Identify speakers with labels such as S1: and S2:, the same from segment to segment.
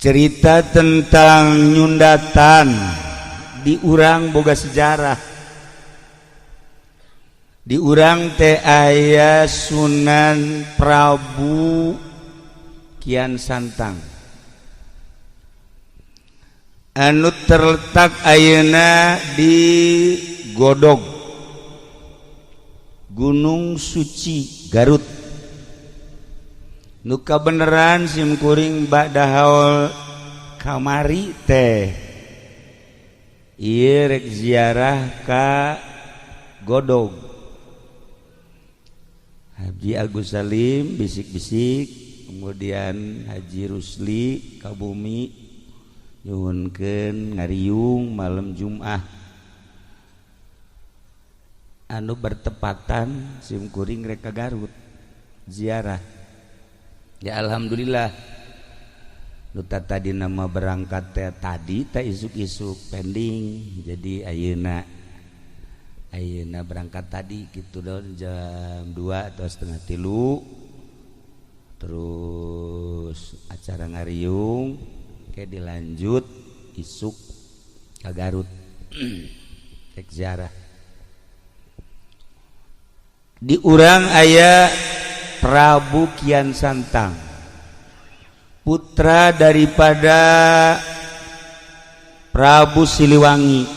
S1: Cerita tentang nyundatan di urang boga sejarah. Di urang teh aya Sunan Prabu Kian Santang anu terletak ayeuna di Godog, Gunung Suci, Garut. Nu kabeneran sim kuring ba'da haul kamari teh ieu rek ziarah ka Godog. Haji Agus Salim bisik-bisik, kemudian Haji Rusli ka bumi nyuhunkeun ngariung malam Jumat anu bertepatan sim kuring rek ka Garut ziarah. Ya alhamdulillah, nu tadi nama berangkat teh tadi teh isuk-isuk pending, jadi ayeuna ayeuna berangkat tadi gitu don jam 2 atau setengah tilu, terus acara ngariung kayak dilanjut isuk ke Garut rek ziarah. Di urang aya Prabu Kian Santang, putra daripada Prabu Siliwangi,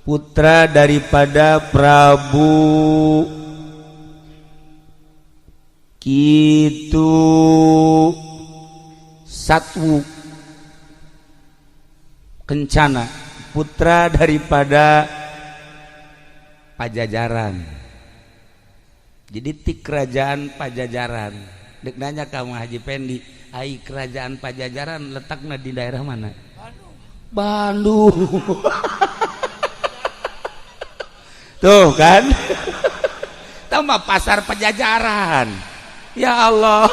S1: putra daripada Prabu Kitu Satwu Kencana, putra daripada Pajajaran. Jadi ti kerajaan Pajajaran. Dek nanya kamu Haji Pendi, ai kerajaan Pajajaran letaknya di daerah mana? Bandung. Tuh kan? Tambah pasar Pajajaran. Ya Allah.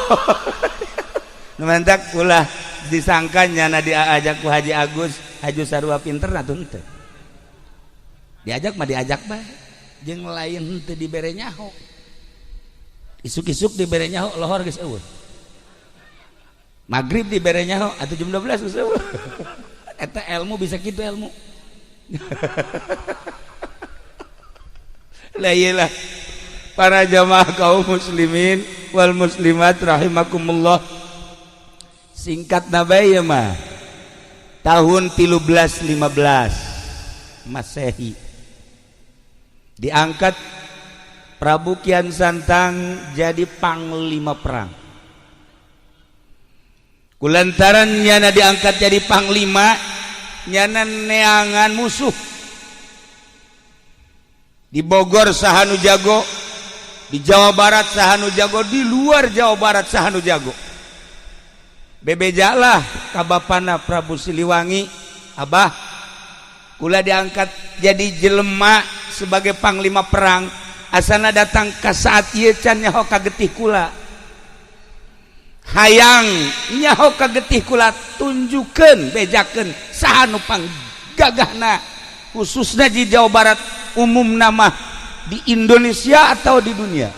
S1: Mentak ulah disangka nyana diajak ku Haji Agus, Haji sarua pinter atuh henteu. Diajak mah diajak bae. Jeung lain henteu dibere nyaho. Isuk-isuk dibere nyaho lohor geus eueuh. Magrib dibere nyaho atuh jam 12 geus eueuh. Eta ilmu bisa kitu ilmu. Lah iyalah para jamaah kaum muslimin wal muslimat rahimakumullah. Singkat nabai ya mah. Tahun 1315 Masehi diangkat Prabu Kian Santang jadi panglima perang. Kulantaran nyana diangkat jadi panglima, nyana neangan musuh. Di Bogor sahanu jago, di Jawa Barat sahanu jago, di luar Jawa Barat sahanu jago. Bebejalah ka bapana Prabu Siliwangi, abah kula diangkat jadi jelema sebagai panglima perang. Asana datang ke saat ieu can nyaho kagetih kula, hayang nyaho kagetih kula, tunjukkeun bejakeun saha nu panggagahna, khususna di Jawa Barat, umum nama di Indonesia atau di dunia.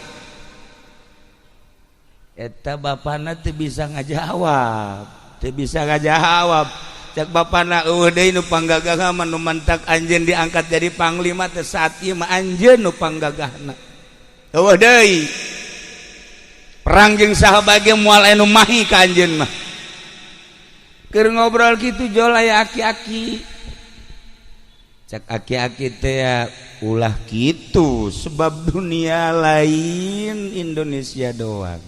S1: Eta bapana teu bisa ngajawab, teu bisa ngajawab. Cak bapana eueuh deui nu panggagahna mah nu mantak anjeun diangkat jadi panglima teh saat ieu mah anjeun nu panggagahna. Eueuh deui. Perang jeung saha bae ge moal aya nu mahi ka anjeun mah. Keur ngobrol kitu jol aya aki-aki. Cak aki-aki teh ulah kitu sebab dunia lain Indonesia doang.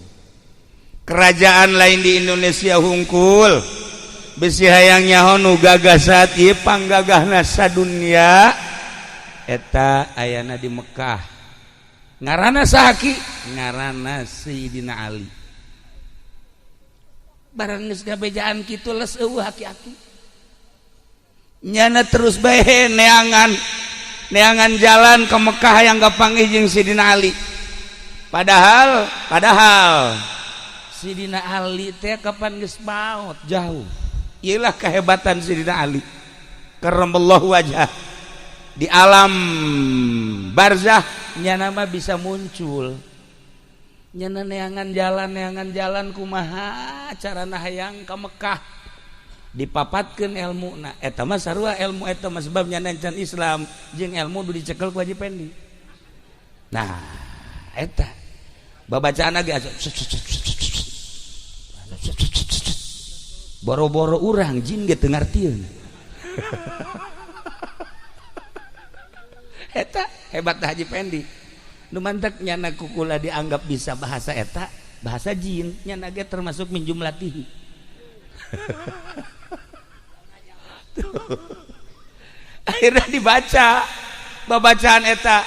S1: Kerajaan lain di Indonesia hungkul. Besi hayang nyaho nu gagah saat ieu panggagahna sadunya eta ayana di Mekah. Ngaranna saha ki? Ngaranna Sayyidina Ali. Barang geus gabejaan kitu les eueuh aki-aki. Nyana terus bae neangan neangan jalan ke Mekah yang kapanggih jeung Sayyidina Ali. Padahal padahal Sayyidina Ali teh kapan geus maot jauh. Ialah kehebatan Sayyidina Ali karramallahu wajah. Di alam barzah nyana mah bisa muncul. Nyana neangan jalan, neangan jalan kumaha carana hayang ka Mekah. Dipapatkeun ilmuna. Eta mah sarua ilmu eta mah sebab nyana can Islam jeung ilmu nu dicekel ku Haji Pendi. Nah, eta babacaan ge boro-boro urang jin ge teu ngartieun. Eta hebat Haji Pendi. Nu mantak nyana kukula dianggap bisa bahasa eta, bahasa jin, nyana ge termasuk min jumlatihi. Akhirnya dibaca babacaan eta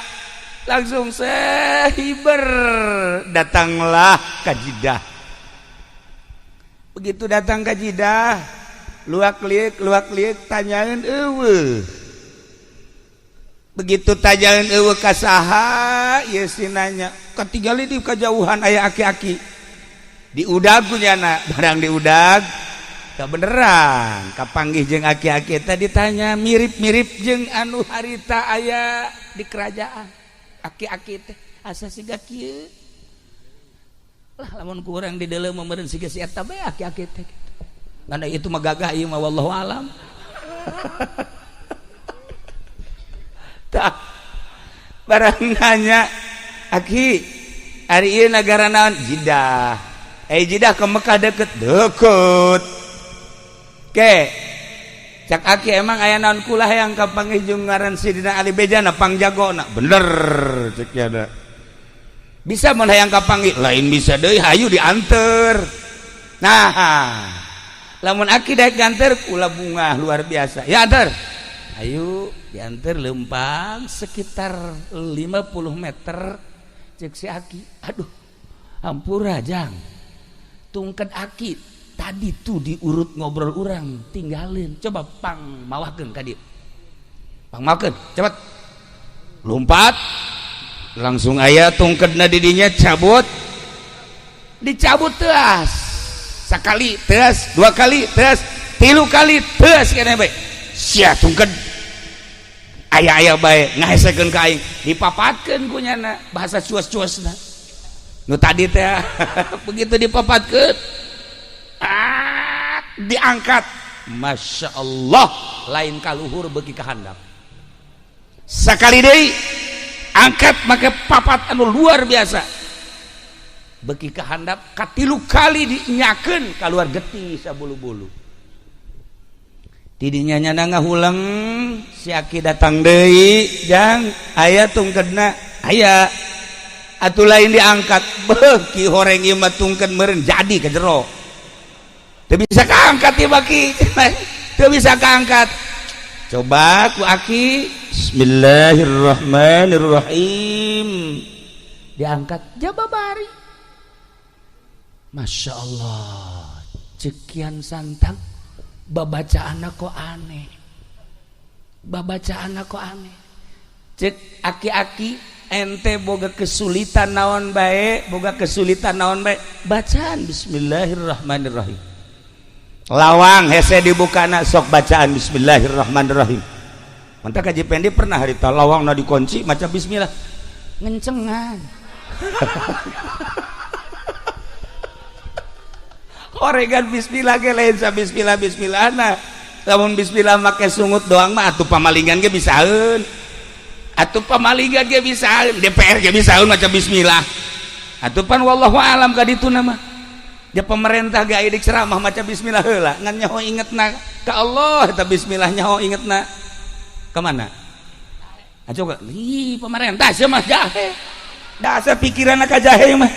S1: langsung sehiber datanglah ka Jidah. Begitu datang ka Jidah, luak liuk tanyaeun eueuh. Begitu tanyaeun eueuh ka saha ieu si nanya, katinggali di kajauhan aya aki-aki. Diudag ku nyana, barang diudag kebeneran kapanggih jeung aki-aki tadi tanya mirip-mirip jeung anu harita aya di kerajaan. Aki-aki teh asa siga kieu. Lah lamun ku urang di deuleu meureun siga si eta bae aki-aki teh kitu. Ngan itu mah gagah ieu mah wallahu alam. Tah barang nanya aki ari ieu nagara naon? Jidah. Jidah ke Mekah deket. Deket. Ke cak aki emang aya naon kula hayang kapanggih jeung ngaran Sidina Ali Bejana pangjagona. Bener cek nya. Bisa mun hayang kapanggih lain bisa deui hayu dianter. Nah, lamun aki daek nganter kula bungah luar biasa. Ya anter. Ayo dianter lempang sekitar 50 meter cek si aki. Aduh, hampura jang. Tungket aki tadi tuh diurut ngobrol urang tinggalin, coba pang mawakeun ka dieu. Pang mawakeun, cepet. Lompat. Langsung aya tungkedna di dinya cabut. Dicabut teas. Sakali teas, dua kali teas, tilu kali teas keneh bae. Sia tungked. Aya-aya bae ngahesekeun ka aing, dipapatkeun ku nyana bahasa cuas-cuasna. Nu tadi teh begitu dipapatkeun diangkat, Masya Allah lain kaluhur bagi kahandap. Sakali deui angkat make papat anu luar biasa beki kahandap, katilu kali dinyakeun kaluar getih sabulu-bulu. Tidinya nyana ngahulang si aki datang deui jang aya tungkedna aya atuh lain diangkat beuki horeng ieu mah tungked meureun jadi ka jero. Teu bisa kaangkat ieu baki, teu bisa kaangkat. Coba ku aki bismillahirrahmanirrahim diangkat jababari. Masya Allah cekian santang babacaan kok aneh, babacaan kok aneh. Cek aki-aki ente boga kesulitan naon bae, boga kesulitan naon bae, bacaan bismillahirrahmanirrahim. Lawang hese dibukana sok bacaan bismillahirrahmanirrahim. Mantap Haji Pendi pernah harita lawangna dikunci maca bismillah ngencengan. Oregan bismillah ge lain sa bismillah bismillahna. Lamun bismillah make sungut doang mah atuh pamalingan ge bisaeun. Atuh pamalingan ge bisaeun, DPR ge bisaeun maca bismillah. Atuh pan wallahu alam ka ditu mah. Ya pemerintah ge aya di ceramah maca bismillah heula ngan nyaho ingetna ka Allah eta bismillah nyaho ingetna ka mana? Aco ih pemerintah sia mah jahe. Dasar pikiranna ka jahe mah.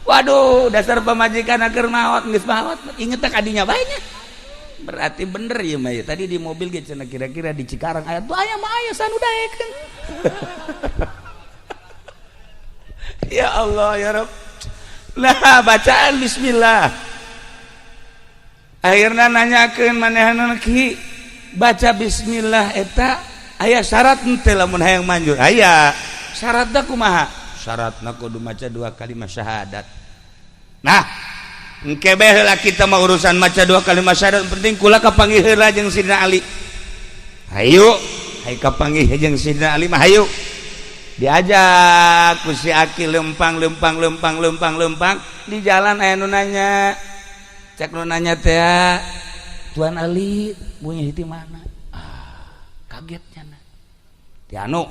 S1: Waduh, dasar pamajikan keur maot geus maot inget ka dinya bae nya. Berarti bener ieu mah tadi di mobil ge cenah kira-kira di Cikarang aya tuh aya mah aya sanu daekeun. Ya Allah ya Rabb. Nah, bacaan bismillah. Akhirna nanyakeun manehanna ki baca bismillah eta aya syarat henteu lamun hayang manjur? Aya. Syaratna kumaha? Syaratna kudu maca dua kalimat syahadat. Nah, engke bae heula kita mah urusan maca dua kalimat syahadat, penting kula kapanggih heula jeung Sidina Ali. Hayu, hayu kapanggih jeung Sidina Ali mah hayu. Diajak ku si Aki lempang lempang lempang lempang lempang di jalan aya nu nanya. Cek nu nanya teh, "Tuan Ali bunyi di mana?" Ah, kagetnya na. Ti anu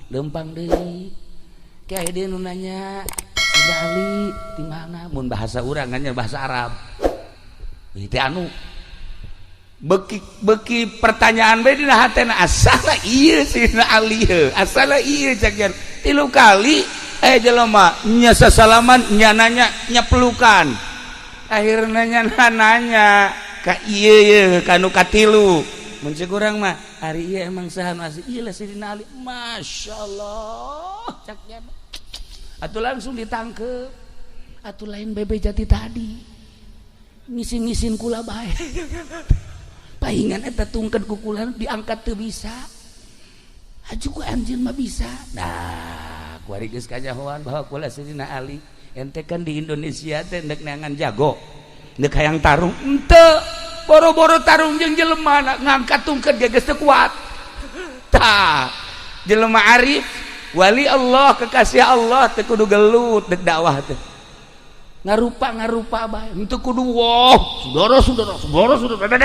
S1: lempang deui. Kayak dia nu nanya, "Sida Ali di mana?" Mun bahasa urang kan bahasa Arab. Ti anu beki beki pertanyaan bae dina hatena, asala ieu Sidina Ali heuh, asala ieu cak jan. Tilu kali eh jelema nya sasalaman, nya nanya, nya pelukan, akhirnya nya nanya ka ieu ye ka nu katilu. Mun ceuk urang mah, ari ieu emang saha nu asli? Ieu lah Sidina Ali. Masyaallah, cak jan atuh langsung ditangkep atuh. Lain bebe jati tadi ngisin-ngisin kula bae, paingan eta tungkeun kukulan diangkat teu bisa, aju ku anjeun mah bisa. Nah, kuari geus kanyahoan bahwa kula Sidina Ali. Ente kan di Indonesia teh ndek neangan jago, ndek hayang tarung ente, boro-boro tarung jeung jelema, ngangkat tungkeun ge geus teu kuat. Tah, jelema arif, wali Allah, kekasih Allah teu kudu gelut. Dek dakwah teh ngarupa ngarupa bae, henteu kudu wah, saudara saudara saudara saudara.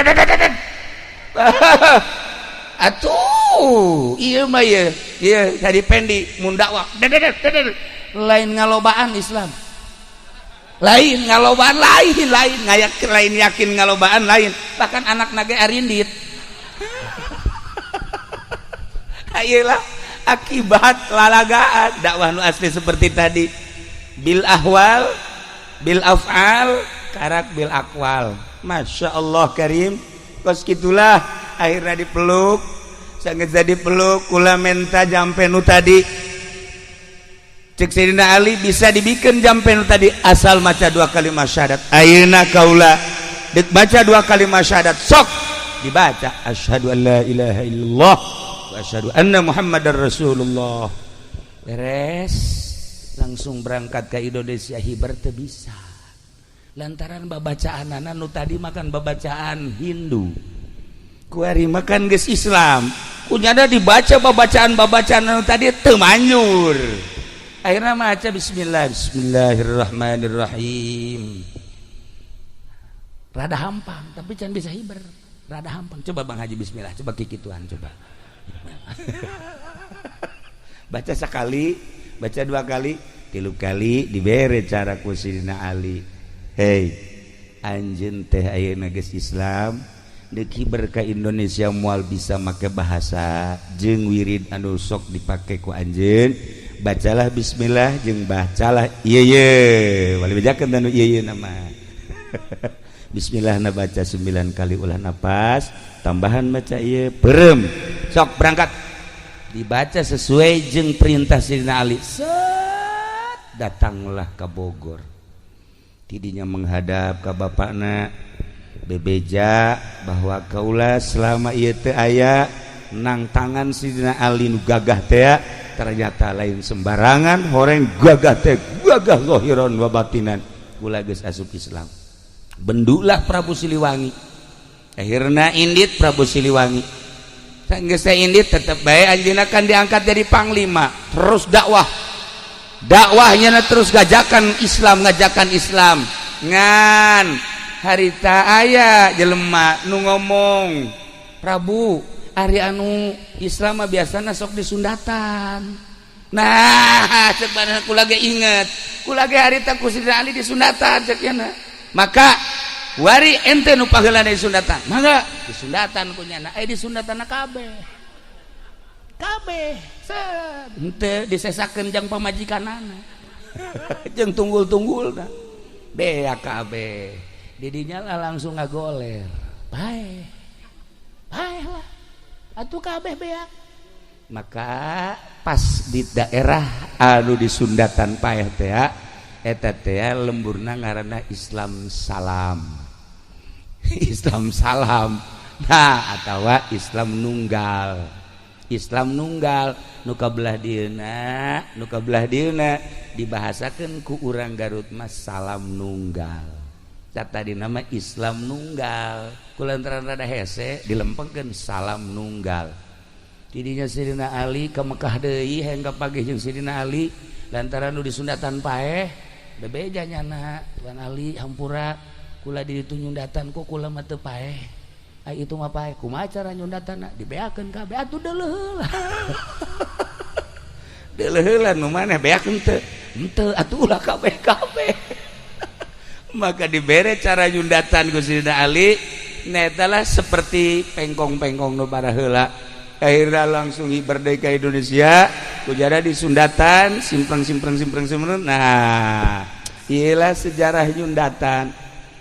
S1: Atuh ieu mah ieu ieu tadi pendi mun dakwah lain ngalobaan Islam, lain ngalobaan, lain lain ngayak, lain yakin ngalobaan, lain bahkan anak nage arindit. Ayelah akibat lalagaan. Dakwah nu asli seperti tadi, bil ahwal, bil af'al, karak bil akwal. Masya Allah karim. Kos gitulah akhirnya dipeluk, sangat jadi peluk, kula menta jampe nu tadi. Cek Sayyidina Ali, bisa dibikin jampe nu tadi asal maca dua kalimat syahadat. Ayeuna kaula dek baca dua kalimat syahadat. Sok dibaca, asyhadu an la ilaha illallah wa asyhadu anna muhammadar rasulullah. Beres, langsung berangkat ke Indonesia. Hiber teu bisa lantaran babacaan nu tadi makan babacaan Hindu, kuari makan geus Islam, kunyada dibaca babacaan-babacaan nu tadi teu manjur. Akhirnya maca bismillah, bismillahirrahmanirrahim, rada hampang tapi can bisa hiber, rada hampang. Coba Bang Haji bismillah, coba kikituan, coba baca sekali, baca dua kali, tilu kali, dibere cara ku Sidina Ali. Hei anjeun teh ayeuna geus Islam, deuk hiber ka Indonesia moal bisa make bahasa jeung wirid anu sok dipake ku anjeun. Bacalah bismillah jeung bacalah ieu ye wali bejakeun anu ieu ye nama. Bismillah na baca 9 kali, ulah napas tambahan, baca ieu perem, sok berangkat. Dibaca sesuai jeung perintah Sidina Ali. Set, datanglah ke Bogor, tidinya menghadap ke bapakna, bebeja bahwa kaula selama ieu teu aya nang tangan Sidina Ali nu gagah teh ternyata lain sembarangan, horeng gagah teh gagah zahiran wa batinan. Kula geus asup Islam. Bendulah Prabu Siliwangi. Akhirna indit Prabu Siliwangi. Geus indit tetep bae anjeunna kan diangkat jadi panglima, terus dakwah, dakwahnya terus ngajakan Islam, ngajakan Islam. Ngan harita aya jelema nu ngomong, "Prabu, ari anu Islam mah biasana sok disundatan." Nah, cek badan kula ge inget, kula ge harita ku Sidina Ali disundatan cek nya. Maka wari ente nu paheulana disundatan, mangga disundatan ku nyana. Eh, disundatan kabeh kabeh, set henteu disesakeun jang pamajikanana jeung tunggul-tunggulna, beak kabeh. Didinya lah langsung ngagoler, bae bae lah atuh kabeh beak. Maka pas di daerah anu disundatan paeh teh, eta teh lemburna ngaranna Islam salam, Islam salam. Nah, atawa Islam nunggal, Islam nunggal nu kabelah dieuna, nu kabelah dieuna dibahasakeun ku urang Garut mah salam nunggal. Tadi nama Islam nunggal, kulantaran rada hese dilempengkeun salam nunggal. Tidinya Sidina Ali ke Mekah deui, hayang kapanggih jeung Sidina Ali lantaran nu disundatan paeh. Bebeja nyana, "Tuan Ali, hampura, kula di ditu nyundatan, kok kula mah teu paeh." "Ai itu mah paeh, kumaha cara nyundatanna?" "Dibeakeun kabeh atuh." "Deuleuh heula, deuleuh heula nu maneh beakeun teu?" "Henteu atuh, ulah kabeh kabeh." Maka dibere cara nyundatan ku Sidina Ali netalah seperti pengkong-pengkong nu baraheula. Akhirnya langsung merdeka Indonesia, kujara disundatan simpreng simpreng simpreng simpreng. Nah, iyalah sejarah nyundatan.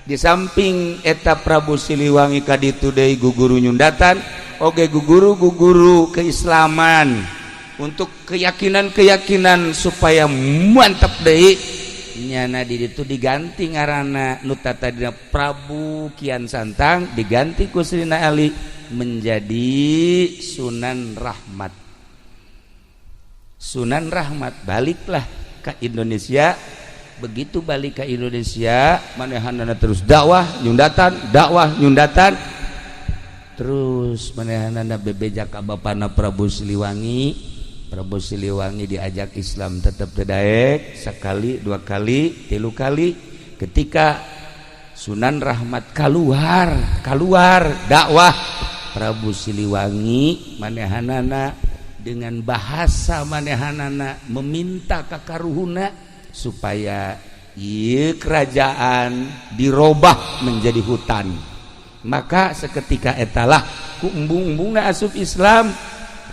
S1: Di samping eta Prabu Siliwangi kaditu deui guguru nyundatan oge, guguru guguru keislaman untuk keyakinan-keyakinan supaya mantap deui. Nyana di ditu diganti ngaranna, nu tadina Prabu Kian Santang diganti ku Sidina Ali menjadi Sunan Rahmat. Sunan Rahmat baliklah ke Indonesia. Begitu balik ke Indonesia, manehanana terus dakwah nyundatan, dakwah nyundatan terus. Manehanana bebeja ka bapana Prabu Siliwangi. Prabu Siliwangi diajak Islam tetap tedaek, sekali, dua kali, tilu kali. Ketika Sunan Rahmat keluar keluar dakwah, Prabu Siliwangi manehanana dengan bahasa manehanana meminta ka karuhuna supaya ieu kerajaan dirobah menjadi hutan. Maka seketika etalah ku embung-embungna asup Islam.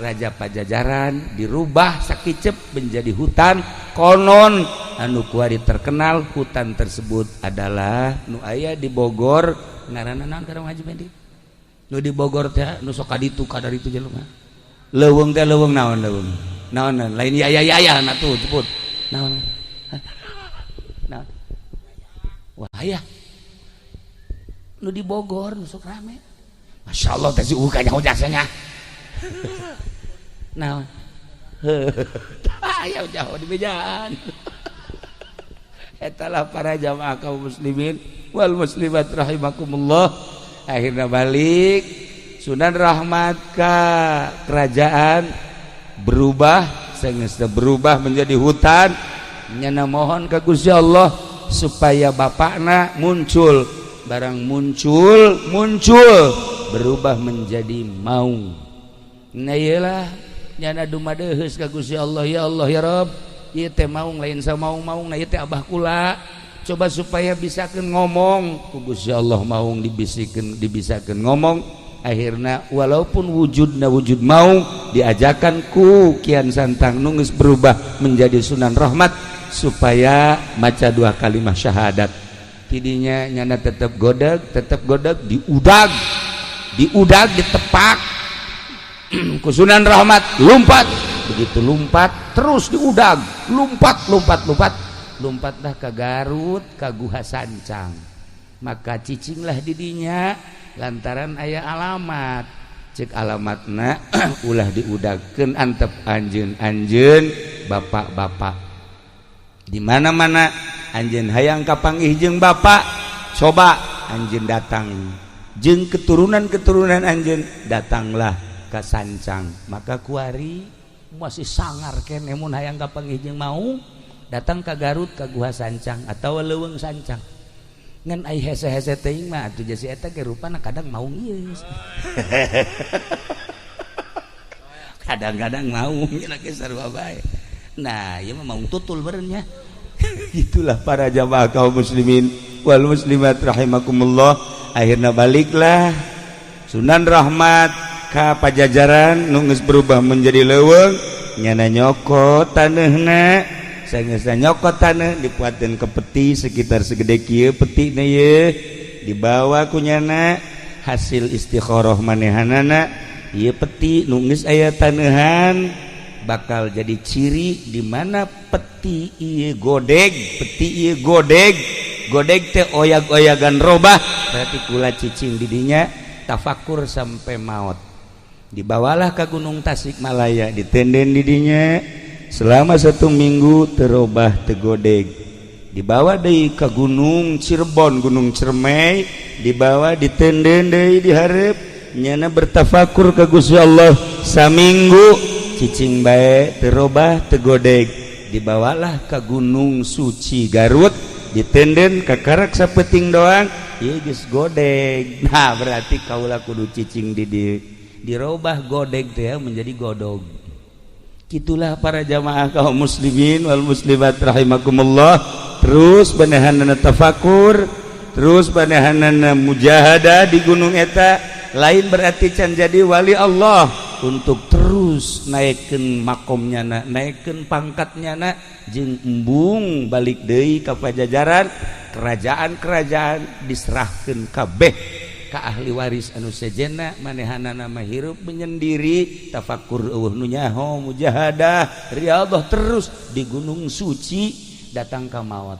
S1: Raja Pajajaran dirubah sakicep menjadi hutan. Konon anu kuari terkenal hutan tersebut adalah nu aya di Bogor. Ngaranna naon, Karang Haji Mendi? Nu di Bogor teh, nu sok kaditu kadaritu jelema, leuweung teh, leuweung naon, leuweung naon? Lain ya ya ya ya, nah tuh sebut naon, naon? Wah ya, nu di Bogor nu sok rame. Masya Allah teh, si kanyaho jasanya naon? Ayo jauh di bejaan. Etalah para jamaah kaum muslimin wal muslimat rahimakumullah. Akhirnya balik Sunan Rahmat ke kerajaan, berubah, sehingga berubah menjadi hutan. Nyana mohon ke Gusti Allah supaya bapakna muncul. Barang muncul, muncul berubah menjadi maung. Nah, iyalah nyana dumadeheus ka Gusti Allah, "Ya Allah, ya Rabb, ieu teh maung lain samaung-maung, nah ieu teh abah kula, coba supaya bisakeun ngomong." Ku Gusti Allah maung dibisikeun, dibisakeun ngomong. Akhirnya walaupun wujudna wujud maung, diajakan ku Kian Santang nu geus berubah menjadi Sunan Rahmat supaya maca dua kalimat syahadat. Tidinya nyana tetap godeg, tetap godeg, diudag, diudag, ditepak ku Sunan Rahmat, lompat. Begitu lompat, terus diudag, lompat, lompat, lompat, lompatlah ke Garut, ke Guha Sancang. Maka cicinglah didinya lantaran aya alamat. Cek alamatna, "Ulah diudagkeun, antep anjeun, anjeun bapak-bapak di mana-mana anjeun hayang kapanggih jeung bapak, coba anjeun datang jeung keturunan-keturunan anjeun, datanglah ke Sancang." Maka kuari masih sangar keneh mun hayang kapanggih jeung mau datang ke Garut, ke Guha Sancang atau Leuweung Sancang. Ngan ai hese-hese teuing mah atuh jasi eta ge rupana kadang maung ieu, kadang-kadang maung ge sarua bae. Nah, ieu mah maung tutul berennya. Itulah para jamaah kaum muslimin wal muslimat rahimakumullah. Akhirnya baliklah Sunan Rahmat ka Pajajaran nu geus berubah menjadi leuweung. Nyana nyokot taneuhna. Sanggeusna nyokot taneuh, dipuateun ke peti sekitar segede kieu petina ye, dibawa ku nyana hasil istikharah manehanana. Ieu peti nu geus aya taneuhan bakal jadi ciri di mana peti ieu godeg, peti ieu godeg, godeg teh oyag-oyagan robah, berarti kula cicing didinya tafakur sampai maut. Dibawalah ke Gunung Tasikmalaya, ditenden didinya selama satu minggu, terobah, tegodeg. Dibawa deui ke Gunung Cirebon, Gunung Cermai, dibawa, ditenden deui dihareup. Nyana bertafakur ka Gusti Allah saminggu cicing bae teu robah teu godeg, dibawalah ke Gunung Suci Garut, ditenden kakarak sapeting doang, ieu geus godeg. Nah, berarti kaula kudu cicing di dieu, dirobah godeg teh menjadi godog. Gitulah para jamaah kaum muslimin wal muslimat rahimakumullah. Terus manehanana tafakur, terus manehanana mujahadah di gunung eta, lain berarti can jadi wali Allah, untuk terus naikkan makomnya na, naikkan pangkatnya na, jeung embung balik deui ka Pajajaran, kerajaan-kerajaan diserahkan kabeh ka ahli waris anu sejenna. Manehanana mah hirup menyendiri, tafakur euweuh nu nyaho, mujahadah, riyadhah terus di Gunung Suci datang ka maot.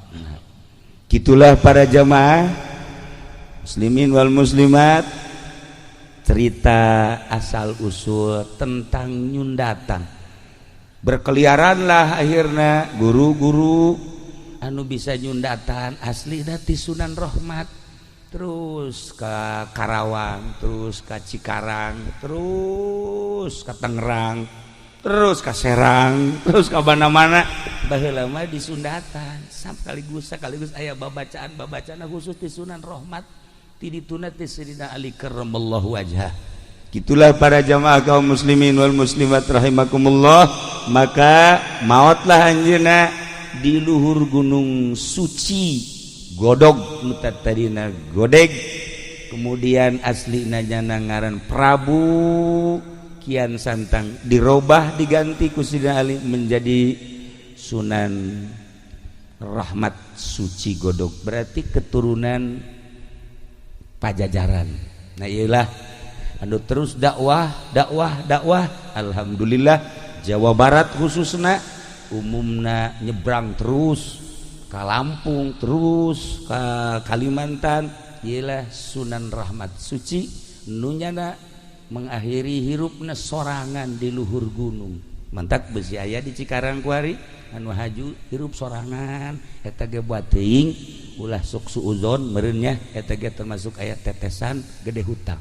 S1: Gitulah para jamaah muslimin wal muslimat, cerita asal usul tentang nyundatan. Berkeliaranlah akhirnya guru-guru anu bisa nyundatan asli ti Sunan Rahmat, terus ke Karawang, terus ke Cikarang, terus ke Tangerang, terus ke Serang, terus ke mana-mana. Baheula mah disundatan sekaligus sekaligus aya babacaan babacaan khusus di Sunan Rahmat, ti dituna ti Sayyidina Ali karramallahu wajhah. Gitulah para jamaah kaum muslimin wal muslimat rahimakumullah. Maka maotlah anjeunna di luhur Gunung Suci Godog nu tadina godeg. Kemudian aslina nyana ngaran Prabu Kian Santang, dirobah, diganti ku Sidina Ali menjadi Sunan Rahmat Suci Godog, berarti keturunan Pajajaran. Nah, iyalah anu terus dakwah, dakwah, dakwah. Alhamdulillah Jawa Barat khususnya, umumna nyebrang terus ke Lampung, terus ke Kalimantan. Ialah Sunan Rahmat Suci nunyana mengakhiri hirupna sorangan di luhur gunung. Mantak besi aya di Cikarang kuari anu haju hirup sorangan. Eta ge buat teuing ulah sok suuzon meureun nya, eta ge termasuk aya tetesan gede hutang.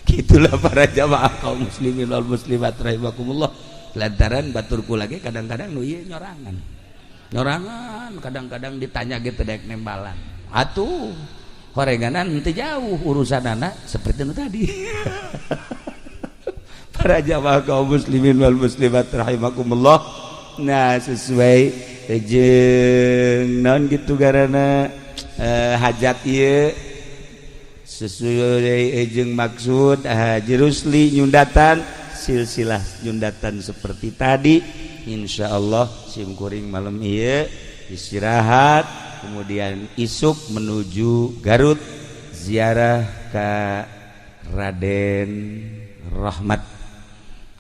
S1: Gitulah para jamaah kaum muslimin wal muslimat rahimakumullah. Lantaran baturku lagi kadang-kadang nu ieu nyorangan nyorangan, kadang-kadang ditanya gitu dek nembalan atuh horenganan henteu jauh urusan anak seperti nu tadi. Para jamaah kaum muslimin wal muslimat rahimakumullah. Nah, sesuai jeung naon gitu garana hajat ieu, sesuai jeung maksud Haji Rusli nyundatan, silsilah nyundatan seperti tadi. Insya Allah simkuring malam ieu istirahat, kemudian isuk menuju Garut ziarah ke Raden Rahmat,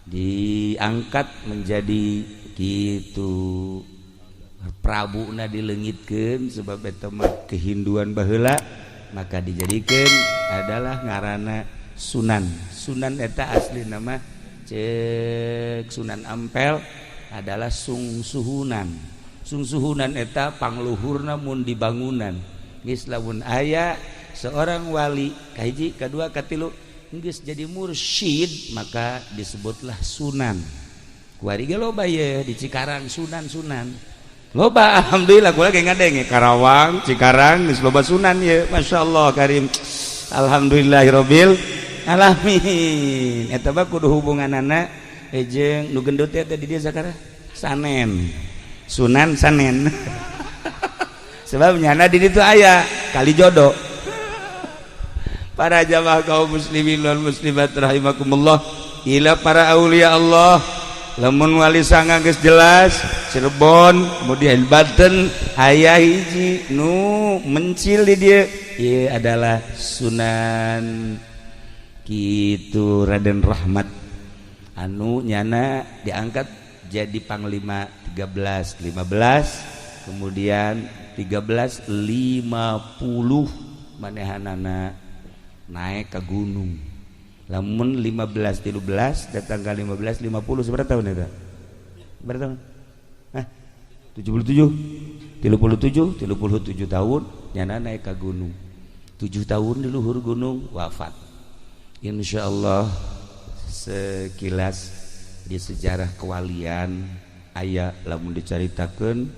S1: diangkat menjadi gitu Prabuna dilengitkeun sebab eta mah kehinduan baheula, maka dijadikan adalah ngarana Sunan. Sunan eta asli nama cek Sunan Ampel adalah Sungsuhunan. Sungsuhunan eta pangluhurna mun di bangunan geus lamun aya seorang wali kahiji, kadua, katilu geus jadi mursyid, maka disebutlah sunan. Kuari ge loba ye di Cikarang sunan-sunan loba, alhamdulillah. Kula ge ngadenge Karawang, Cikarang geus loba sunan ye, masyaallah karim, alhamdulillahirabbil alamin. Eta mah kudu hubunganana jeung nu gendut teh di dieu sakara Sanen, Sunan Sanen. Sebab nyana di ditu aya kali jodoh. Para jamaah kaum muslimin wal muslimat rahimakumullah, ila para aulia Allah, lamun wali sanga geus jelas Cirebon, kemudian Banten aya hiji nu mencil di dieu, ieu adalah Sunan kitu Raden Rahmat anu nyana diangkat jadi panglima 1315, kemudian 1350 manehanana naik ke gunung. Lamun 1513 datang ke 1550 seberapa tahun eta? Berapa tahun? Hah? 77 37 37 tahun nyana naik ke gunung. 7 tahun di luhur gunung, wafat. Insya Allah sekilas di sejarah kewalian aya, lamun dicaritakeun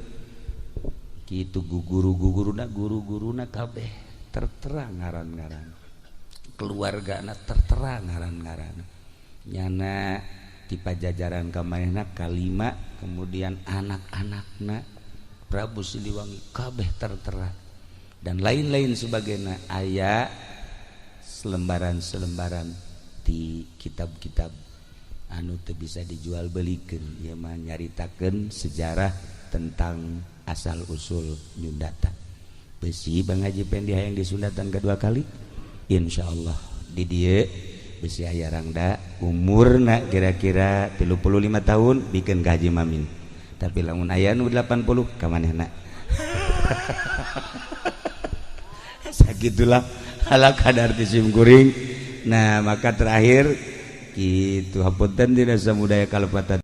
S1: kitu guru-guruna, guru-guruna kabeh tertera ngaran-ngaran, keluargana tertera ngaran-ngaran. Nyana di Pajajaran kamanehna kalima, kemudian anak-anakna Prabu Siliwangi kabeh tertera dan lain-lain sebagainya. Aya selembaran-selembaran di kitab-kitab anu teu bisa dijual belikan ya mah, nyaritakeun sejarah tentang asal usul nyundatan besi. Bang Haji Pendi hayang disundatan kedua kali, insya Allah di dieu besi aya rangda umurna kira-kira 35 tahun, bikin ka Haji Mamin. Tapi lamun aya nu 80, ka manehna. Sagitulah ala kadar ti kuring. Nah, maka terakhir gitu, hapunten tidak samudaya kalepatan.